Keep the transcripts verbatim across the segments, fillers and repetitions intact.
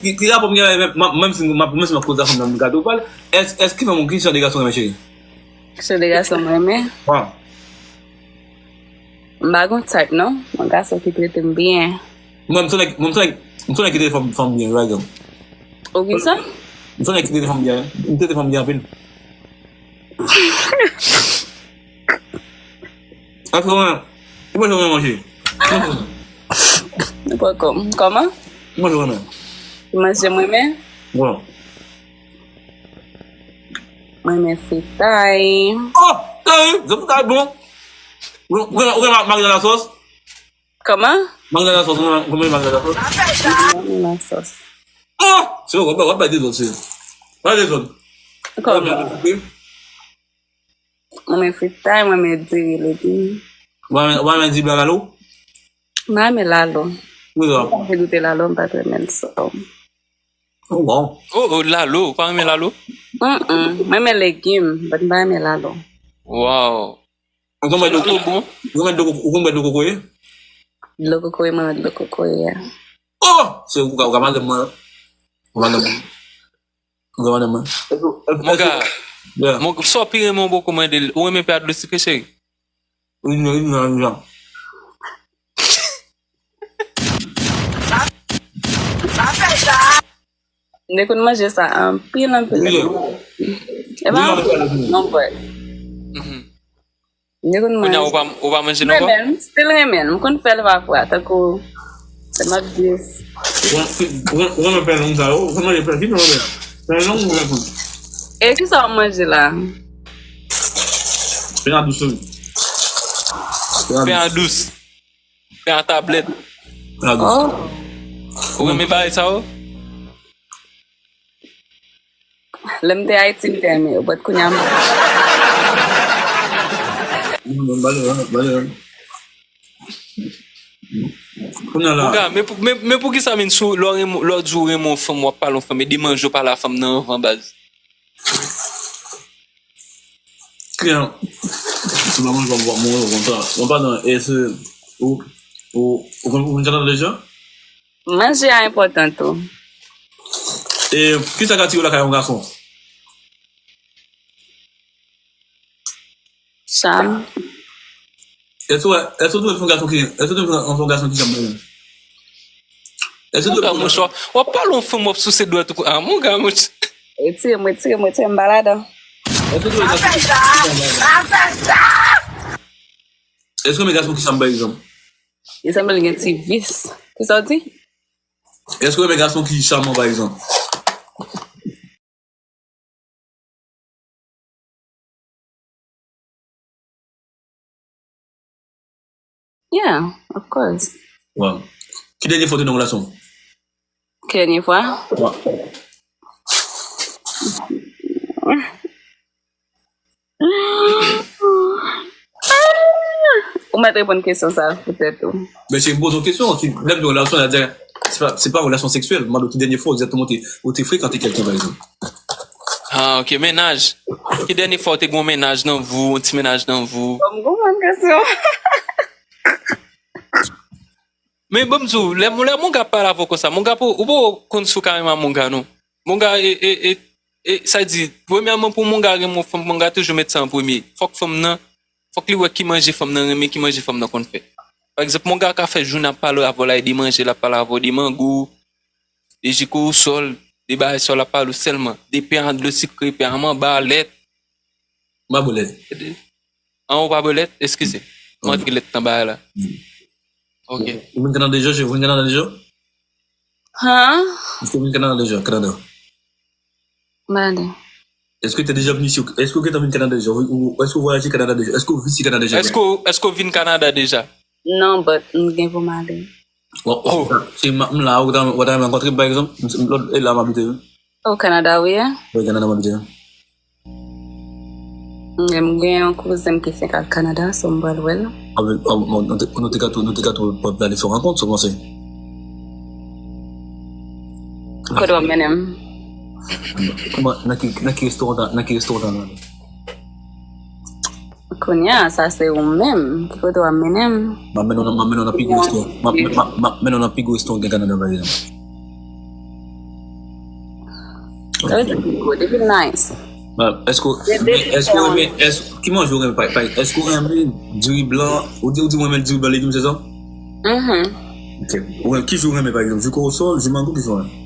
Ki, ki rapò m gen menm, menm si m ap, menm si m ap koze a fanm nan, m gade w pral. Èske, èske fanm, ki jan de gason w renmen, cheri? Ki jan de gason m renmen? Wi. M pa gon type, non. Yon gason ki trete m byen. Mwen, m se nèg, mwen, m se nèg, m se nèg ki trete fanm, fanm byen, pa egzanp. Ou ki sa? M se nèg ki trete fanm byen. M trete fanm byen anpil. Ap fè mwen. Ki manje w renmen manje? Nenpòt kòm. Kòman? Ki manje w renmen? Ki manje m renmen? Wi. Mwen renmen fritay. Oh! Tande, se fritay bon. Ou, ou, ou renmen mari nan lasòs? Kòman? Mari nan lasòs, ou renmen, ou renmen mari nan lasòs? Mari nan lasòs. Oh! Se w ap bay dezòd, se. Bay dezòd. Kòman? Mwen renmen fritay, mwen renmen diri, legim. Ou pa renmen, ou pa renmen diri blan lalo? Mwen renmen lalo. Poukisa? Mwen pa vle goute lalo, mwen pa t renmen l, so. Oh, wow. Oh, oh, lalo, ou pa renmen lalo? Mm-mm. Mwen renmen legim, but mwen pa renmen lalo. Wow. Ou konn bwè dlo, lalo bon? Ou konn bwè dlo, ou konn bwè dlo kokoye? Dlo kokoye, mwen renmen dlo kokoye a. Oh! Se ou ka, ou ka madanm mwen. Ou madanm mwen. Ou ka madanm mwen. Monga, yeah. Mon, sa w pi renmen yon bòkò mande l, ou renmen pè a dlo sikre, cheri? Wi, non, wi, non, wi, non. M te konn manje sa anpil, anpil. Wi. E pa anpil, non, but. Mhm. M te konn manje. Kounye a ou pa, ou pa manje non, renmen, m still renmen. M konn fè l pafwa, tankou, lè m ap jis. Ou, ou, ou renmen pen long sa yo? Ou konn manje pen, ki pen w renmen? Pen long ou pen pen? E ki sa w ap manje la? Pen a dous, wi. Pen a dous. Pen a dous. Pen a tablèt. Pen a dous. Oh. Ou renmen bagay sa yo? Lè m te Ayiti, m te renmen yo, but kounye a m... Non, non, bale, bale. Kounye a la. Monga, men pou, men, men poukisa menm si w, lè w renmen, lè w di w renmen yon fanm, w ap pale yon fanm, e de manje w pale a fanm nan anvan baz? Kliyan, se pa manje w ap manje konsa. Mwen pa nan, e se, ou, ou, ou konn, ou konn Kanada deja? Manje a enpòtan tou. E kisa k atire w lakay yon gason? Cham. Èske, èske w twouve yon gason ki, èske w twouve yon gason ki janm manje? Èske w twouve yon gason... Monchè, w ap pale yon fanm, w ap souse dwèt ou, ah, monga, monchè. Retire m, retire m, retire m, m pa ladan. Èske w twouve yon gason ki janm manje? Èske w renmen gason ki janm, pa egzanp? Li sanble l gen ti vis. Kisa w di? Èske w renmen gason ki chaman, pa egzanp? Yeah, of course. Wow. Ki dènye fwa w te nan relasyon? Ki dènye fwa? Wa. Ou mèt reponn kesyon sa pou tèt ou. Men se poze yon kesyon, si lè m di relasyon, sa di, se pa, se pa relasyon seksyèl. M mande w ki dènye fwa egzakteman ou te, ou te frekante kèlken, pa egzanp. Ah, ok, mennaj. Ki dènye fwa ou te gen yon mennaj nan vi w, yon ti mennaj nan vi w? Bon, m konprann kesyon. Men bon, m di w, lè, lè monga ap pale avè w konsa, monga pou, ou poko konn si w ka renmen a monga, non. Monga, e, e, e, e, sa di, premyèman, pou monga renmen yon fanm, monga toujou met sa an premye. Fòk fanm nan, fòk li wè ki manje fanm nan renmen, ki manje fanm nan konn fè. Pa egzanp, monga ka fè jounen ap pale avè w la, e de manje l ap pale avè w, de mango, de ji kowosòl, de bagay sa l ap pale w sèlman. De pen a dlo sikre, pen a manba, lèt. M pa bwè lèt. An, ou pa bwè lèt? Eskize. M antre lèt nan bagay la. Ok. Ou vin Kanada deja, cheri? Ou vin Kanada deja? Han? Èske w vin Kanada deja? Kanada. M ale. Èske w te deja vin isi? Èske w gentan vin Kanada deja? Ou, ou, èske w vwayaje Kanada deja? Èske w vizite Kanada deja? Èske w, èske w vin Kanada deja? Non, but m gen pou m ale. Bon, oh, si m, m la, ou ta, ou ta renmen rankontre m, pa egzanp? M, m, lòt, e la m abite, wi. O Kanada, wi, e? Wi, Kanada m abite, wi. M gen yon kouzen m ki fenk al Kanada, so m pral wè l. Ah, bon, bon, nou te, nou te ka tou, nou te ka tou pral planifiye yon rankont, sa w panse? Kote w ap mennen m? Kòman, nan ki, nan ki restoran, nan ki restoran w ta renmen ale? Kounye a, sa se ou menm. Ki kote w ap mennen m? M ap mennen w nan, m ap mennen w nan pi gwo restoran. M ap, m ap, m ap mennen w nan pi gwo restoran gen Kanada, pa egzanp. Sa vle di li gwo, depi l nice. Èske w renmen, èske w renmen, èske, ki manje w renmen, pa, pa, èske w renmen diri blan, ou di, ou di w renmen diri blan, legim, se sa? Mhm. Ok. Ou renmen, ki ji w renmen, pa egzanp? Ji kowosol, ji mango, ki ji w renmen?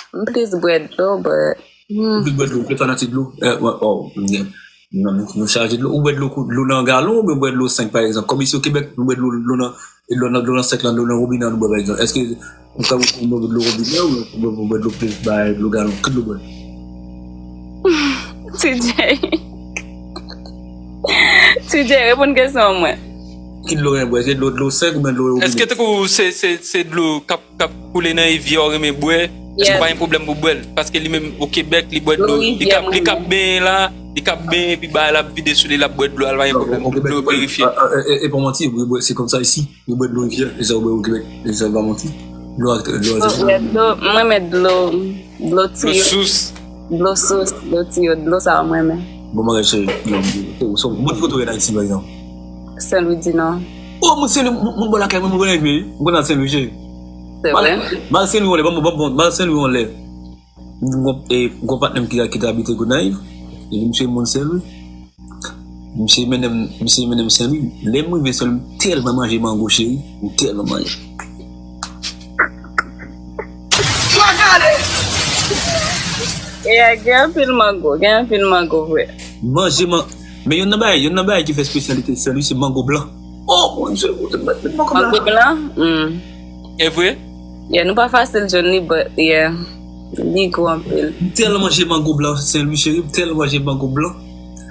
M plis bwè dlo, but, hmm. Ou plis bwè dlo, ou plis fanatik dlo? Eh, wè, oh, yeah. Non, nou, nou chaje dlo. Ou bwè dlo, dlo nan galon, oubyen bwè dlo senk, pa egzanp? Kòm isi o Kebèk, nou bwè dlo, dlo nan, dlo nan, dlo nan senk lan, dlo nan wobinè, nou bwè, pa egzanp. Èske ou ka bwè dlo wobinè, ou bwè, bwè dlo plis, bay, dlo galon, ki dlo bwè? T J. T J, reponn kesyon an mwen. Ki dlo w renmen bwè? Se dlo, dlo senk oubyen dlo wobinè? Èske tankou se, se, se dlo k ap, k ap koule nan rivyè w renmen bwè? Èske w pa gen pwoblèm pou bwè l? Paske li menm, o Kebèk, li bwè dlo, li k ap, li k ap benyen la, li k ap benyen, epi bagay la ap vide sou li, l ap bwè dlo a, l pa gen pwoblèm, dlo verifye. E, e, e pa manti, wi, bwè, se kòmsa isi. Yo bwè dlo rivyè, e sa yo bwè o Kebèk, e sa yo pa manti. Dlo ak, dlo ak. Dlo, dlo, mwen renmen dlo, dlo tiyo. Dlo sous. Dlo sous, dlo tiyo, dlo sa yo mwen renmen. Bon bagay, cheri. Bon, bon, bon, kote w ye an Ayiti, pa egzanp? Sen Lwi di Nò. Oh, moun Sen Lwi, moun, moun bò lakay mwen, mwen konnen, mwen konnen Sen Lwi, cheri. Se vre? M al Sen Lwi yon lè, ban m, ban m, ban m, m al Sen Lwi yon lè. M gon, e, m gon patnè m ki, ki te abite Gonayiv. Epi misye moun Sen Lwi. Misye mennen m, misye mennen m Sen Lwi. Lè m rive Sen Lwi, m tèlman manje mango, cheri. M tèlman manje. E, gen anpil mango, gen anpil mango vre. Manje man-, men youn nan bagay, youn nan bagay ki fè espesyalite Sen Lwi, se mango blan. Oh, mon Dieu, mango blan. Mango blan? Hmm. E vre? Yeah, nou pa fasil jwenn li, but, yeah. Li gwo anpil. M tèlman manje mango blan, Sen Lwi cheri, m tèlman manje mango blan.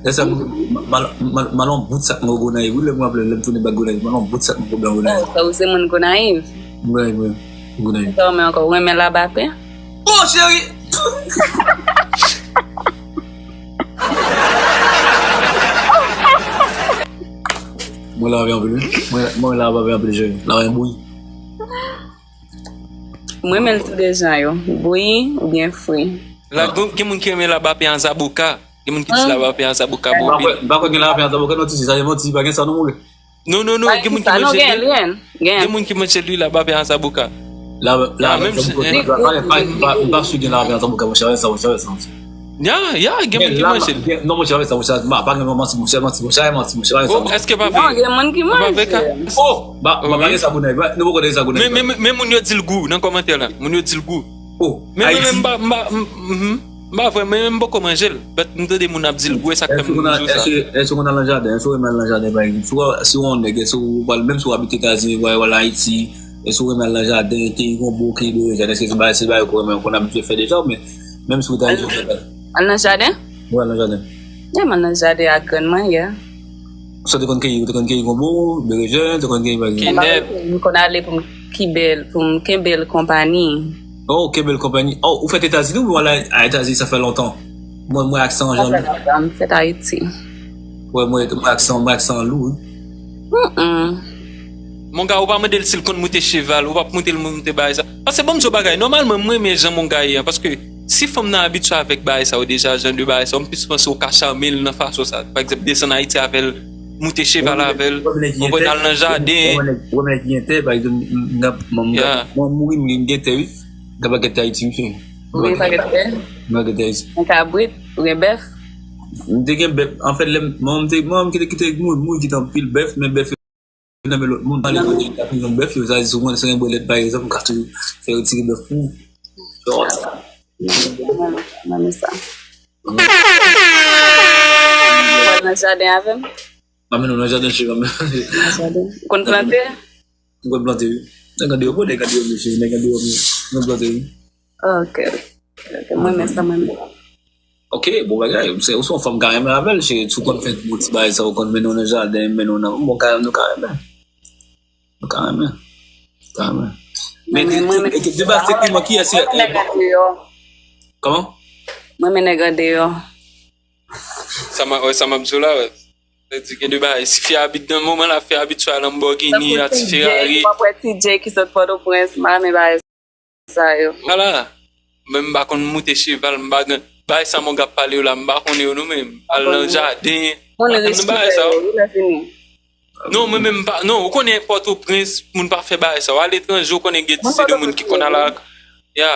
Lè sa, m, m, m al, m al, m al yon bout sak mango Gonayiv, wi, lè m raple, lè m tounen bak Gonayiv, m al yon bout sak mango blan Gonayiv. Oh, sa ou se moun Gonayiv? Gonayiv, wi. Gonayiv. Sa ou renmen ankò? Ou renmen labapen? Oh, cheri! Mwen labapen anpil, wi. Mwen, mwen labapen anpil, cheri. Labapen bouyi. Mwen renmen l tou de jan yo, bouyi oubyen fri. La, gen, gen moun ki renmen labapen a zaboka. Gen moun ki di labapen a zaboka bon anpil. M pa kwè, m pa kwè gen labapen a zaboka, non, Titi, sa se manti, pa gen sa, non, mon gars. Non, non, non, gen moun ki manje l, wi. Gen moun ki manje l, wi, labapen a zaboka. La, la, menm si, pa, pa, pa, pa, m pa si gen labapen a zaboka, monchè, sa, monchè, sa. Ya, ya, gen moun ki manje l. Non, monchè, sa, monchè, pa, pa gen manti, monchè, manti, monchè, manti, monchè, sa. Oh, èske pa vre? Non, gen moun ki manje l. Oh, ba, ba, pa gen sa Gonayiv, nou poko gen sa Gonayiv. Men, men, men moun yo di l gou nan kòmantè la. Moun yo di l gou. Oh, men, men, men, m pa, m pa, m, mhm. M pa vre, men, men m poko manje l. But m tande moun ap di l gou, e sa k fè m di w sa. Èske, èske ou konn al nan jaden? Èske ou renmen al nan jaden, pa egzanp? Si w, si w yon nèg, èske ou pral, menm si w abite Etazini, ou al Ayiti, èske ou renmen al nan jaden, keyi gonbo, keyi berejèn, èske se bagay, se bagay ou renmen, ou konn abitye fè deja, oubyen menm si w ta al nan jaden? Al nan jaden? Wi, al nan jaden. Wi, m al nan jaden ak grann mwen yè. Sa w te konn keyi, ou te konn keyi gonbo, berejèn, ou te konn keyi bagay? Kenèp. M konn ale pou m kenbe l, pou m kenbe l konpayi. Oh, kenbe l konpayi. Oh, ou fèt Etazini oubyen w al a Etazini, sa fè lontan? Mwen, mwen aksan an jan lou. Sa fè lontan, m fèt Ayiti. Wè, mwen, mwen aksan, mwen aksan an lou, wi. Mm-mm. Mon gars, ou pa mande l si l konn moute cheval, ou p ap moute l moute bagay sa. Paske ban m di w bagay, nòmalman, mwen renmen jan mon gars ye a, paske si fanm nan abitye avèk bagay sa yo deja, jan de bagay sa yo, m plis panse ou ka chame l nan fason sa. Pa egzanp, desann Ayiti avè l, moute cheval avè l, ou konprann, al nan jaden. Ou wè nèg ki gen tè, pa egzanp, m, m, m, mwen mouri, m gen tè, wi. Gen pakèt tè Ayiti, wi, cheri. Ou gen pakèt tè? M gen pakèt tè Ayiti. Gen kabrit, ou gen bèf? M te gen bèf. Anfèt, lè m, manman m te, manman m kite, kite moun, moun kite anpil bèf, men bèf yo nan men lòt moun. Pale kote l ap vin bèf yo, sa di, si w konn, si w gen bwè lèt, pa egzanp, ou ka toujou fè retire bèf pou ou. Mwen, mwen renmen sa. Ou al nan jaden avè m? M ap mennen w nan jaden, cheri, m ap mennen w nan jaden. Ou konn plante? M konn plante, wi. Nèg andeyò, bon, nèg andeyò, mesye, nèg andeyò, m konn plante, wi. Ok. Ok, mwen renmen sa, mwen menm. Ok, bon bagay. Se, ou se yon fanm ka renmen avè l, cheri. Si w konn fè bon ti bagay sa, ou konn mennen w nan jaden, mennen w nan, bon, ka, nou ka renmen. Nou ka renmen. Ka renmen. Men, men, men, de baz, teknikman, kiyès se, eh, bon. Kòman? Mwen renmen nèg andeyò. Sa m ap, wè, sa m ap di w la, wè. Sa di gen de bagay. Si fi a abit nan moman la, fi a abitye al Lamborghini, a ti Ferrari. Tankou T J, w ap wè T J ki sot Pòtoprens, m pa renmen bagay sa yo. Vwala. Mwen, m pa konn moute cheval, m pa gen, bagay sa mon gars ap pale yo la, m pa konnen yo non, men al nan jaden, m pa konn bagay sa yo. Moun respekte yo, wi, lè fini. Non, mwen menm m pa, non, ou konnen Pòtoprens, moun pa fè bagay sa yo. Aletranje, ou konnen gen ti se de moun ki konn al ak, ya,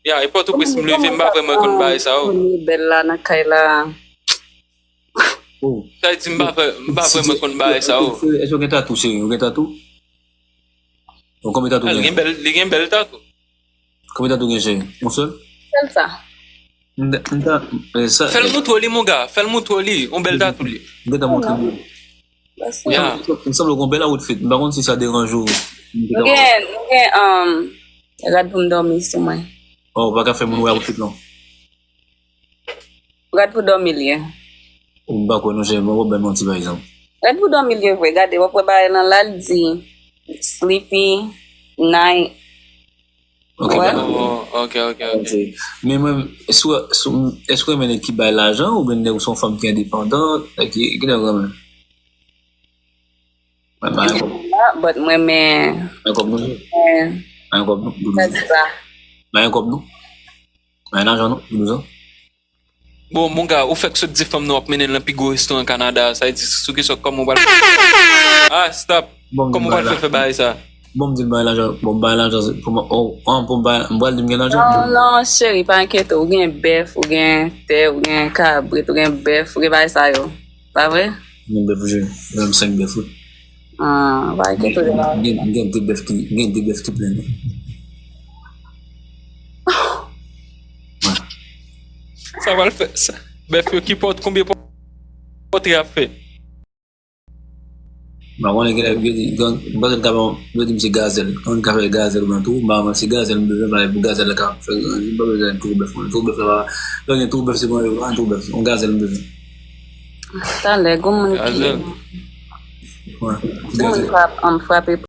ya, e Pòtoprens m leve, m pa vrèman konn bagay sa yo. Moun bèl la nan kay la. Oh. Sa vle di m pa vrè-, m pa vrèman konn bagay sa yo. Èske w gen tatou, cheri? Ou gen tatou? Ou konbyen tatou? Ah, li gen bèl, li gen bèl tatou. Konbyen tatou gen, cheri? Yon sèl? Sèl sa. M ta, m ta, eh, sa, fè l montre w li, mon gars. Fè l montre w li. Yon bèl tatou li. M gentan montre w. Ya. M sanble w gon bèl outfit. M pa konn si sa deranje w. M gen, m gen, um, rad pou m dòmi sou mwen. Oh, ou pa ka fè moun wè outfit lan. Rad pou dòmi l ye. Ou m pa kwè non, cheri, mwen wè bèl manti, pa egzanp. Rad pou dòmi l ye vre, gade, w ap wè bagay lan la, l di sleepy night. Ok, wè. Oh, ok, ok, ok. Men mwen, èske w, èske w renmen nèg ki bay lajan oubyen nèg ou se yon fanm ki endepandan, nèg ki, ki nèg ou renmen? Mwen pa gen kòb. But mwen, men, pa gen kòb non. Men pa gen kòb non, doudou. Sa di sa. Pa gen kòb non. Pa gen lajan non, doudou. Bon, mon gars, ou fèk sot di fanm nan w ap mennen l nan pi gwo restoran Kanada, sa vle di sou kesyon kòman w pral fè. Ah, stop. Kòman w pral fè fè bagay sa? Bon, m di l bay lajan, bon, bay lajan, pou mwen, oh, oh, pou m bay, m pral di m gen lajan. Non, non, cheri, pa enkyete w, ou gen bèf, ou gen tè, ou gen kabrit, ou gen bèf, ou gen bagay sa yo. Pa vre? M gen bèf, wi, m gen senk bèf, wi. Ah, pa enkyete w. M gen, m gen de bèf ki, m gen de bèf ki plen. Sa pral fè, sa, bèf yo ki pòt, konbyen pòt, pòt y ap fè? M pa konnen kilè, yo di, gen, m panse l ka ban, yo di m se gazèl. Yon moun ka fè gazèl ou menm tou, m pa konn si gazèl m bezwen, pa pou gazèl la ka fè, m pa bezwen twou bèf, mwen, twou bèf la, pa, lè gen twou bèf, se mwen, pa twou bèf, yon gazèl m bezwen. Talè, gon moun ki. Gazèl. Gon moun frap-, um, frape